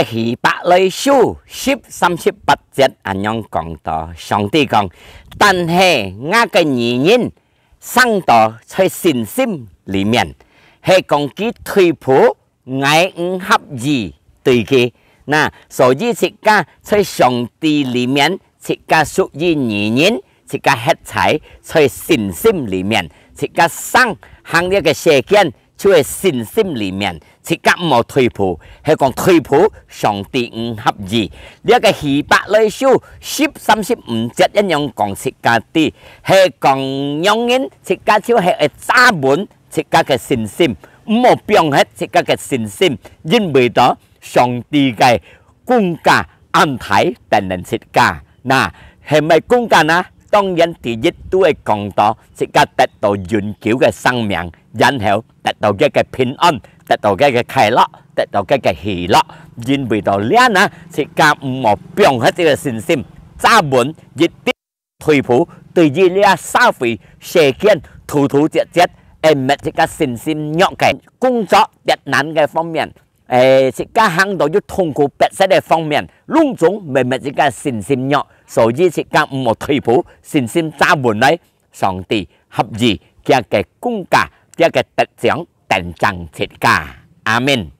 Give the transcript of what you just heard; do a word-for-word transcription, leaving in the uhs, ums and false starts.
希伯來書十三十八節恁樣講到，上帝講：「但係吾个義人生到在信心裡面，係講佢退步，𠊎毋合意對佢。」那所以自家在上帝裡面，自家屬於義人，自家歇在在信心裡面，自家生行這个世間， 就係信心裡面，自家毋好退步，係講退步，上帝毋合意。這个希伯來書十三十五節恁樣講自家知，係講仰人自家就係愛揸穩自家个信心，毋好放忒自家个信心，因為到上帝个工價恁大等等自家。那係麼个工價呢？當然第一都會講到自家得到永久个生命，然後得到佢个平安，得到佢个快樂，得到佢个喜樂。因為到這呢，自家毋好放忒這个信心，揸穩，一定退步，對於這社會世間突突折折，會搣自家信心弱个工作艱難个方面， 誒，自家行到有痛苦迫切个方面，攏總會搣自家信心弱，所以自家毋好退步，信心揸穩來，上帝合意佢个工價，佢个得獎，等正自家。阿們。